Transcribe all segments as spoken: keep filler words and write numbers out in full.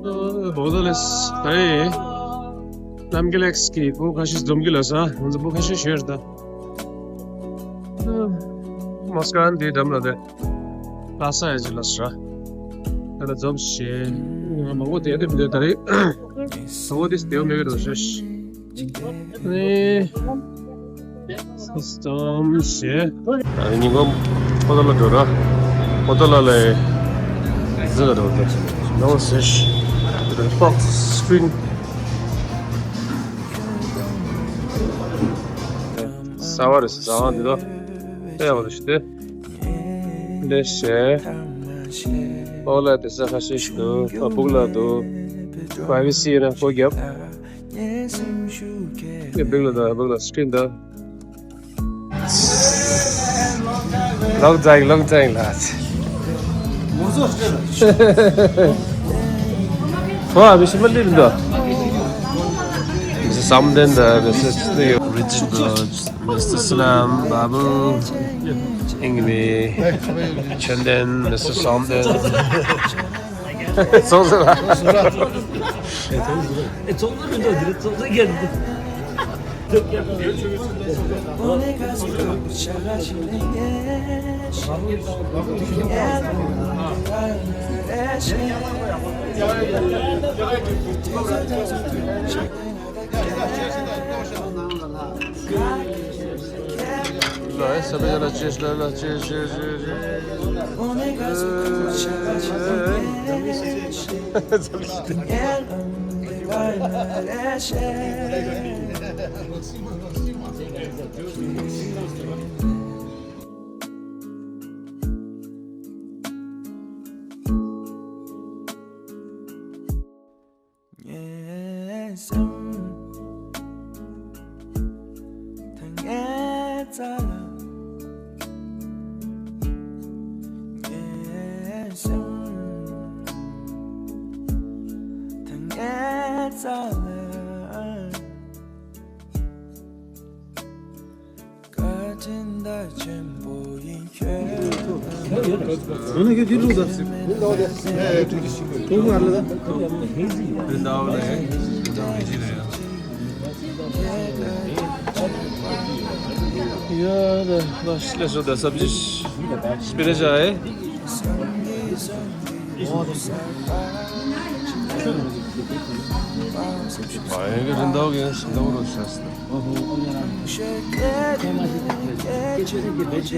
བོ་དོ་ལེས་ད་རེས་རྣམ་རྒྱལ་ལེགས་ཀྱི་བུ་ཁ་ཤས་འཛོམས་ཀྱི་ལ་ས་ང་ཚོ་བུ་ཁ་ཤས་ཤོར་ད། མོ་སི་ཀོའི་འདི་འགྲམ་ལ་དེ་ལྷ་ས་ཡ་ཅི་ལ་ས་ར་དེ་ལ་འཛོམས་ཤེ། མང་པོ་དེ་དེ་མི་འདུག་ད་རེས་མང་པོ་དེ་སྟེའུ་མེད་རོ་ཤེ། ནི་སི་སི་ཊམ་ཞེས། ཉིན་གུང་ཕོ་ཏོ་ལ་འགྲོ་ར། ཕོ་ཏོ་ལ་ལས་ཟི་ལ་འགྲོ་དེ་ནོ་སེ་ཤི་ཕོག་སི་ཀི་རིན། ས་བ་རེ་ས་བ་འདི་དོ་ཨེ་བ་ལ་ཤི་དེ་ལས་ཤེ། ཨོ་ལ་དེ་ས་ཁ་ཤེ་ཤི་དུ་ཨ་བུག་ལ་དུ་པ་བི་སི་ཡ་ན་ཁོ་རྒྱབ། ངས་བིག་ལ་དང་བིག་ལ་སི་ཀྲིན་དང་། ལོག་ཙང་ལོག་ཙང་ལ། ཧོ་ཨ་མི་ཤི་མ་ལི་རིན་དོ། མི་སི་བསམ་གཏན་དང་མི་སི་རི་ཇི་ནལ། མི་སི་སི་ལམ་བ་བུ། ཨིང་མི། ཆོན་ཏན་མི་སི་བསམ་གཏན། ཚོགས་གཙོ་ལ། ཚོགས་གཙོ་མི་འདུག་འདིར་ཚོགས་གཙོ་རྒྱལ་འདུག་ལ་ས་བེ་ལ་ཅེས་ལ་ལ་ཅེས་ཅེས་ཅེས་ཅེས། ངའི་སེམས་ད་ངའི་རྩ་ལ། ངའི་སེམས་ད་ངའི་རྩ་ལ། བཀའ་དྲིན་རྟགས་ཆེན་པོ་ཡིན་ཁྱོད།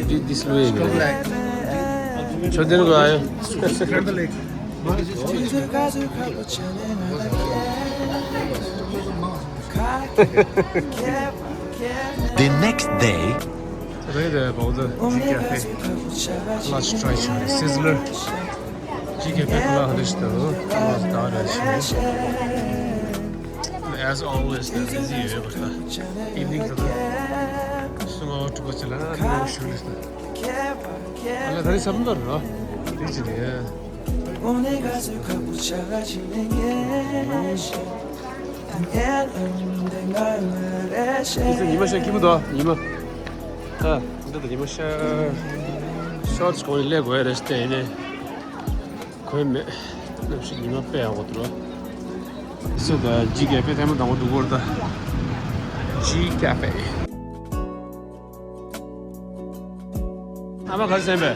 འདི་འདི་སུ་རེད། ཆོས་ལྡན་གོ་ཨ་ཡོ། The next day. རེད་རེད། བོ་དོ་ཇི་ཀེ་ཧྥེ་ལ་ཅི་ཊ་རའི་ཆ་རེད། སི་ཛི་ལར་ཇི་ཀེ་ཧྥེ་ལ་ཧ་རེ་ཤི་ཏོ་ལ་ད་རེ་ཤི། As always, the busy ཡོད་པ་ད། ཨི་ཝི་ནིང་ད་ད་སུ་ངོ་ཊུ་པོ་ཅི་ལ་ནོ་ཤུ་ལི་ད། ཨ་ལ་ད་རེ་སམ་ནོར་རོ། དེ་ཅི་རེད། ཁྱེད་ཚོ་ཉི་མ་ཤར་ཁྱི་མོ་དོ་ཉི་མ། ཨ་འདི་ད་ཉི་མ་ཤར། ཤོར་ཊི་སི་གོང་ནས་སླེབས་དགོས་རེད་ཤི་ཏེ་ཡིན་ནས། གོས་མེད། གནམ་གཤིས་ཉི་མ་དཔེ་ཡག་པོ་འདུག་རོ། སུ་ད་ཇི་ཀེ་ཧྥེ་ཐེངས་མ་དང་པོ་འགྲོ་གི་ཡོད་རེད་ད། ཇི་ཀེ་ཧྥེ། ཨ་མ་ག་ཚོད་ཟིན་པས།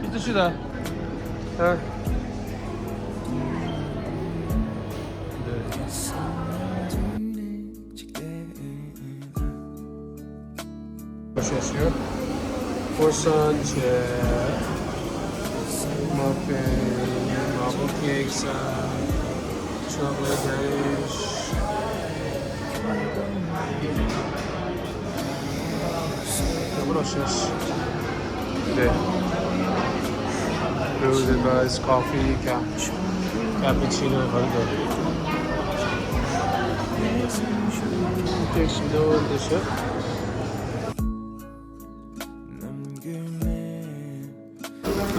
ཨི་ཏུ་ཤི་ད། ཨ། ཤེས་ཡོད། ཁོ་སོན་ཆེ། མ་པེན། མ་པོ་ཀེག་ས། ཆོག་ལེ་ཏི་རེ་ཤ། ཁོ་རང་ཤེས། དེ། Brew the rice, coffee, cap- cappuccino, burger. Cappuccino འདི་ཤོད།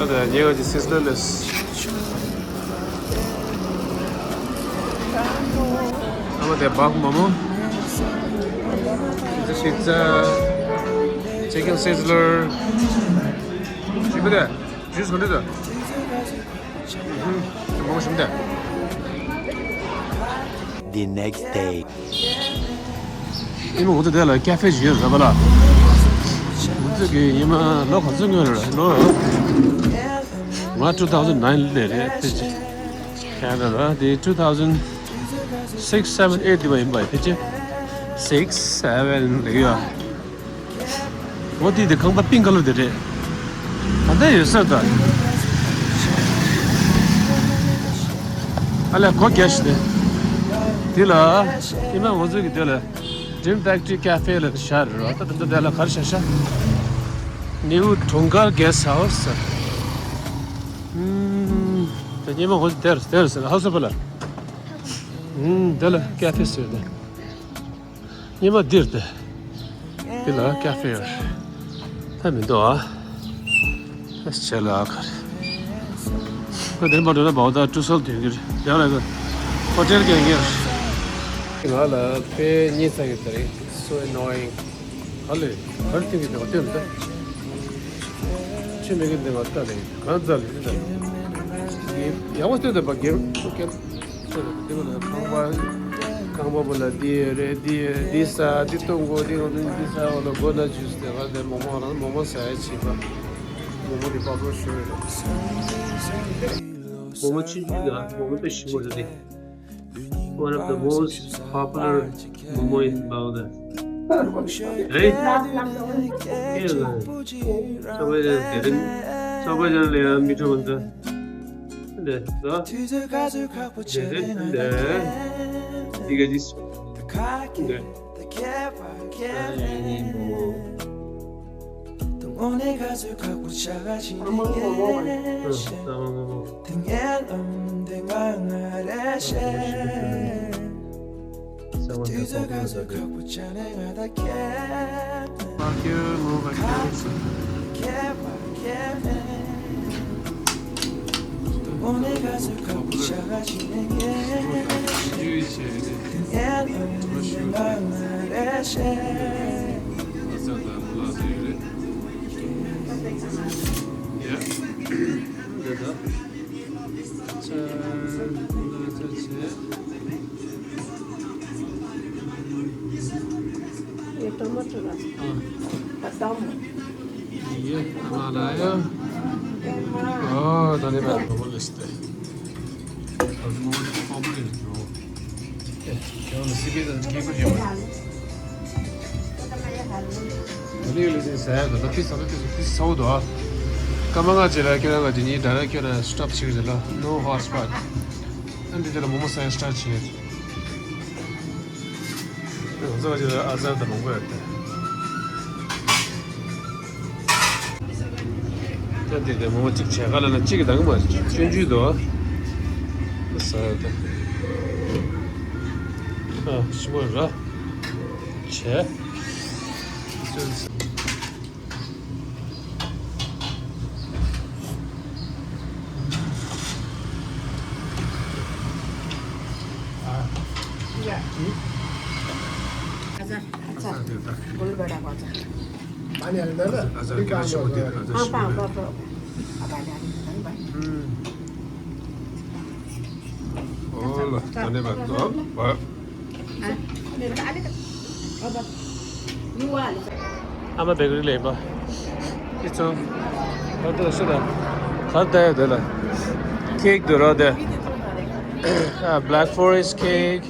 ཨ་ད་ཉེ་བ་ཅི་སི་ཛི་ལར་ལས། ཨ་མ་དེ་བག་མོ་མོ། འདི་ཤིག་ཙ། ཅི་ཀེན་སི་ཛི་ལར། ཞིམ་པོ་དེ། ཇུས་ག་འདྲ་འདུག་ཧུམ། ཞིམ་པོ་ཞིམ་དེ། The next day. ཉི་མ་ང་ཚོ་དེ་ལ་ཀ་ཧྥེ་ཞིག་ཡོད་རེད་པ་ལ། ང་ཚོ་གི་ཉི་མ་ལོ་ག་ཚོད་སྔོན་རེད། ལོ་ང་two thousand nine ལ་རེད། ཕལ་ཆེར་ཁ་ན་ཌ་དེ་two thousand six seven eight དེ་བ་ཡིན་པ། ཕལ་ཆེར་six seven ལ་ཡོད། འོ་དེ་དེ་ཁང་པ་པིང་ཀ་ལར་དེ་རེད། ད་ལྟ་ཡོད་ས་ད། ཨ་ལས་སྒོ་རྒྱག་ཤི་དེ། དེ་ལ་ཨི་མ་ང་ཚོ་གི་དེ་ལ་Dream Factory Cafe ལ་ཤར་རོ། ད་ད་ད་དེ་ལ་གར་ཤ་ཤ། New Thongkar Guest House ཟེར། ཨུམ། དེ་ཉི་མ་ང་ཚོ་དེར་དེར་ཟེར་ཧ་སོ་པ་ལ། ཨུམ། དེ་ལ་ཀ་ཧྥེ་ཟེར་དེ། ཉི་མ་འདིར་ཏེ། འདི་ལ་ཀ་ཧྥེ་ཡོད། ད་མི་འདུག་ཨ། ཨེ་ཆེ་ལ་ཨ་ཁར། ད་འདིར་མ་འགྲོ་ན་བའོ་ད་ཀྲུ་སོལ་དུས་འགྱུར་ཡང་ལ་ད། ཧོ་ཊེལ་གྱི་འགྱུར། ང་ལ་དཔེ་གཉིས་ཚ་གི་ད་རེད། So annoying. ག་ལེ། ག་ལེ་ཐིག་གི་འདུག་ལྟོས་ད། ཆུ་མི་གི་འདི་ང་ལྟ་ལེ། གང་ཚ་ལེ་འདི་ད། ཡག་པོ་ལྟོས་ད་པ་གེམ། ཁང་པ། ཁང་པ་བུ་ལ་འདི་རེད། འདི་འདི་ས་འདི་གཏོང་དགོས། འདི་ང་ཚོ་འདི་ས་བ་ལ་དགོས་ན་ཇུས་དེ་ག་དེ་མོག་མོག་རང་མོག་མོག་ཟ་ཡ་བྱེད་པ། མོག་མོག་འདི་པགས་པ་ཞུ་རེད། མོག་མོག་ཆུ་ཆུ་ཡ་མོག་མོག་དཔེ་ཞིམ་པོ་རེད། One of the most popular momo in Bangladesh. Hey, hey, so we just didn't, so we just live in Mitro. 네, 자. 네, 네. 이게 지수. 네. ये टमाटर है। हाँ। खत्म। ये हमारा आया। हाँ, धन्यवाद। Double este. Double este. क्या होना सीखे तो क्या कुछ है? Really, really, this is sad. That is, that is, this is so dark. Come on, Jira, Kira, Jini, Dara, Kira, stop, Chira, no hotspot. And the Momo Science start here. ང་ཚོ་ཨ་ཟར་དང་མང་པོ་ཡོད་དེ། ད་དེ་དེ་མོ་གཅིག་བྱས་ག་ལ་ན་གཅིག་གི་དང་མ་སྤྱོད་འཇུས་དོ། ས་ཡོད་དེ། ཨ་ཞི་མོ་ར། བྱས། ཨ་མ་བེ་ཀ་རི་ལས་པ། ཨི་ཚོ། ཁ་ཏ་ཤི་ད། ཁ་ཏ་ཡ་དེ་ལ། ཁེག་དུ་ར་དེ། ཨ། Black Forest cake.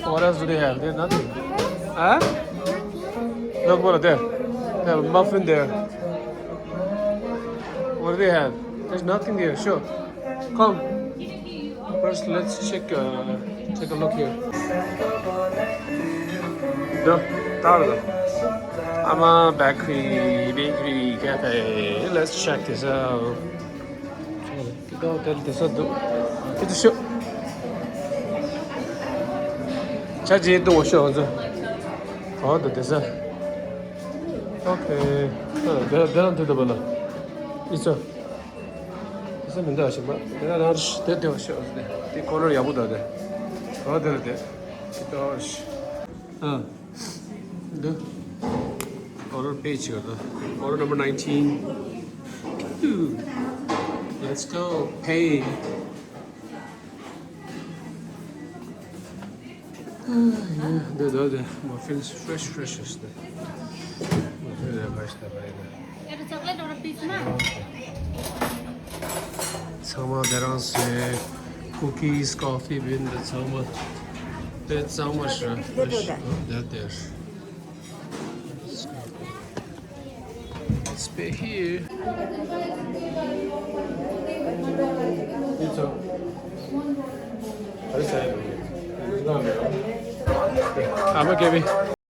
What else do they have? There's nothing. Huh? Look, what are there? They have a muffin there. What do they have? There's nothing there. Sure. Come. First, let's check, uh, take a look here. The, I'm a bakery, bakery cafe. Let's check this out. Kita hotel this out. Kita show. Cha ji to show. Oh, the this. Okay. There, there, there, the bala. It's a. དེ་ས་མི་འདུག་ཞིམ་པ། དེ་ན་རང་དེ་དེ་བ་ཤོག་དེ་དེ་ཁོ་ནར་ཡག་པོ་འདུག་དེ། ཨ་དེ་ལ་དེ། དེ་ལྟ་བ་ཤི། ཨ། འདི། Order page ཡོད་དོ། Order number nineteen. Let's go. Pay. འདི་འདི་འདི་muffins fresh fresh ཨེ་ཤི་ཏེ། Muffins ཨེ་ཤི་ཏེ་བ་ཡིན་ན། ཚང་མ་དེ་རང་ཟེར། Cookies, coffee bean འདི་ཚང་མ། དེ་ཚང་མ་ཤ་འདི་འདི། It's here. I'm a Gabby.